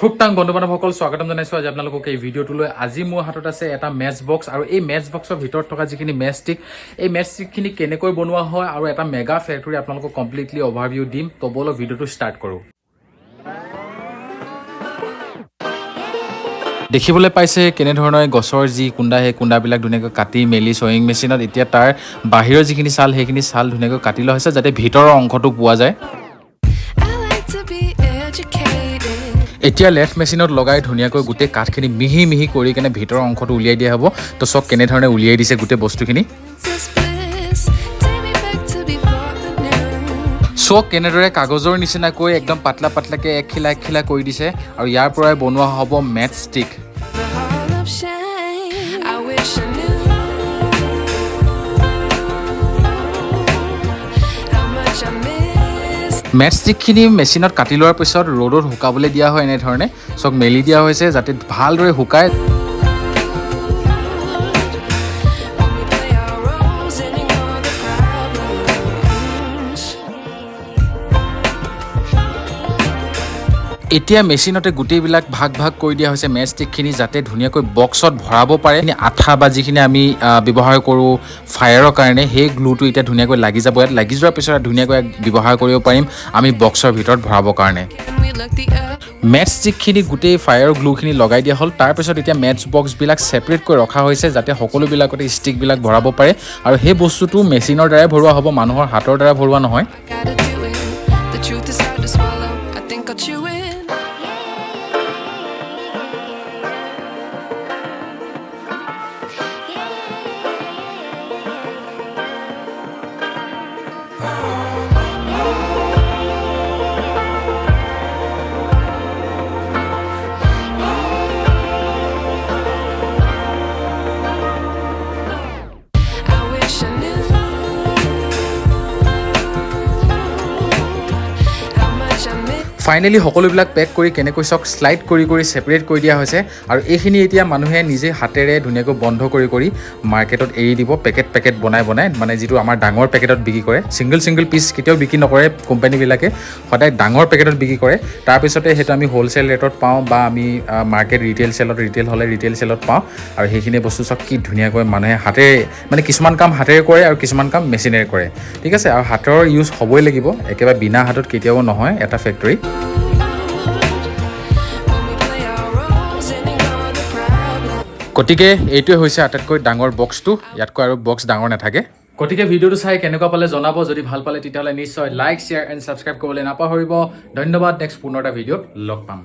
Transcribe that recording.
খুব টাং বন্ধু বান্ধৱসকল, স্বাগতম জনাইছোঁ আজি আপোনালোকক এই ভিডিঅ'টোলৈ। আজি মোৰ হাতত আছে এটা মেচ বক্স আৰু এই মেচ বক্সৰ ভিতৰত থকা যিখিনি মেচ ষ্টিক, এই মেচ ষ্টিকখিনি কেনেকৈ বনোৱা হয় আৰু এটা মেগা ফেক্টৰী আপোনালোকক কমপ্লিটলি অভাৰভিউ দিম। তো ব'লক, ভিডিঅ'টো ষ্টাৰ্ট কৰোঁ। দেখিবলৈ পাইছে কেনেধৰণে গছৰ যি কুন্দা, সেই কুন্দাবিলাক ধুনীয়াকৈ কাটি মেলি চয়িং মেচিনত এতিয়া তাৰ বাহিৰৰ যিখিনি ছাল, সেইখিনি ছাল ধুনীয়াকৈ কাটি লোৱা হৈছে, যাতে ভিতৰৰ অংশটো পোৱা যায়। I like to be educated. এতিয়া লেথ মেচিনত লগাই ধুনীয়াকৈ গোটেই কাঠখিনি মিহি মিহি কৰি কেনে ভিতৰৰ অংশটো উলিয়াই দিয়া হ'ব। তো চব কেনেধৰণে উলিয়াই দিছে গোটেই বস্তুখিনি। This bliss, take me back to before the new. চব কেনেদৰে কাগজৰ নিচিনাকৈ একদম পাতলা পাতলাকৈ একখিলা একখিলা কৰি দিছে আৰু ইয়াৰ পৰাই বনোৱা হ'ব match stick. The hall of shame. I wish I knew how much I miss. Match ষ্টিকখিনি মেচিনত কাটি লোৱাৰ পিছত ৰ'দত শুকাবলৈ দিয়া হয়। এনেধৰণে চব মেলি দিয়া হৈছে, যাতে ভালদৰে শুকায়। When we play our roles and ignore the problems. এতিয়া মেচিনতে গোটেইবিলাক ভাগ ভাগ কৰি দিয়া হৈছে মেচ ষ্টিকখিনি, যাতে ধুনীয়াকৈ বক্সত ভৰাব পাৰে। আঠা বা যিখিনি আমি ব্যৱহাৰ কৰোঁ ফায়াৰৰ কাৰণে, সেই গ্লুটো এতিয়া ধুনীয়াকৈ লাগি যাব ইয়াত। লাগি যোৱাৰ পিছত ধুনীয়াকৈ ব্যৱহাৰ কৰিব পাৰিম আমি বক্সৰ ভিতৰত ভৰাবৰ কাৰণে। And we look the other match ষ্টিকখিনি গোটেই ফায়াৰৰ গ্লুখিনি লগাই দিয়া হ'ল। তাৰপিছত এতিয়া মেটছ বক্সবিলাক ছেপাৰেটকৈ ৰখা হৈছে, যাতে সকলোবিলাকতে ষ্টিকবিলাক ভৰাব পাৰে আৰু সেই বস্তুটো মেচিনৰ দ্বাৰাই ভৰোৱা হ'ব, মানুহৰ হাতৰ দ্বাৰা ভৰোৱা নহয়। I gotta do it. The truth is hard to swallow. I think I'll chew it. I wish I knew how much I miss. Finally সকলোবিলাক পেক কৰি কেনেকৈ চব শ্লাইড কৰি কৰি ছেপাৰেট কৰি দিয়া হৈছে আৰু এইখিনি এতিয়া মানুহে নিজে হাতেৰে ধুনীয়াকৈ বন্ধ কৰি কৰি মাৰ্কেটত এৰি দিব, পেকেট পেকেট বনাই বনাই। মানে যিটো আমাৰ ডাঙৰ পেকেটত বিক্ৰী কৰে, ছিংগল ছিংগল পিচ কেতিয়াও বিক্ৰী নকৰে কোম্পানীবিলাকে, সদায় ডাঙৰ পেকেটত বিক্ৰী কৰে। তাৰপিছতে সেইটো আমি হ'লচেল ৰেটত পাওঁ বা আমি মাৰ্কেট ৰিটেইল চেলত, ৰিটেইল হ'লে ৰিটেইল চেলত পাওঁ। আৰু সেইখিনি বস্তু চব কি ধুনীয়াকৈ মানুহে হাতেৰে, মানে কিছুমান কাম হাতেৰে কৰে আৰু কিছুমান কাম মেচিনেৰে কৰে, ঠিক আছে। আৰু হাতৰ ইউজ হ'বই লাগিব, একেবাৰে বিনা হাতত কেতিয়াও নহয় এটা factory. When we play our roles and ignore the problems. গতিকে এইটোৱে হৈছে আটাইতকৈ ডাঙৰ বক্সটো, ইয়াতকৈ আৰু বক্স ডাঙৰ নাথাকে। গতিকে ভিডিঅ'টো চাই কেনেকুৱা পালে জনাব। যদি ভাল পালে, তেতিয়াহ'লে নিশ্চয় লাইক, শ্বেয়াৰ এণ্ড ছাবস্ক্ৰাইব কৰিবলৈ নাপাহৰিব। ধন্যবাদ। নেক্সট পুনৰ এটা ভিডিঅ'ত লগ পাম।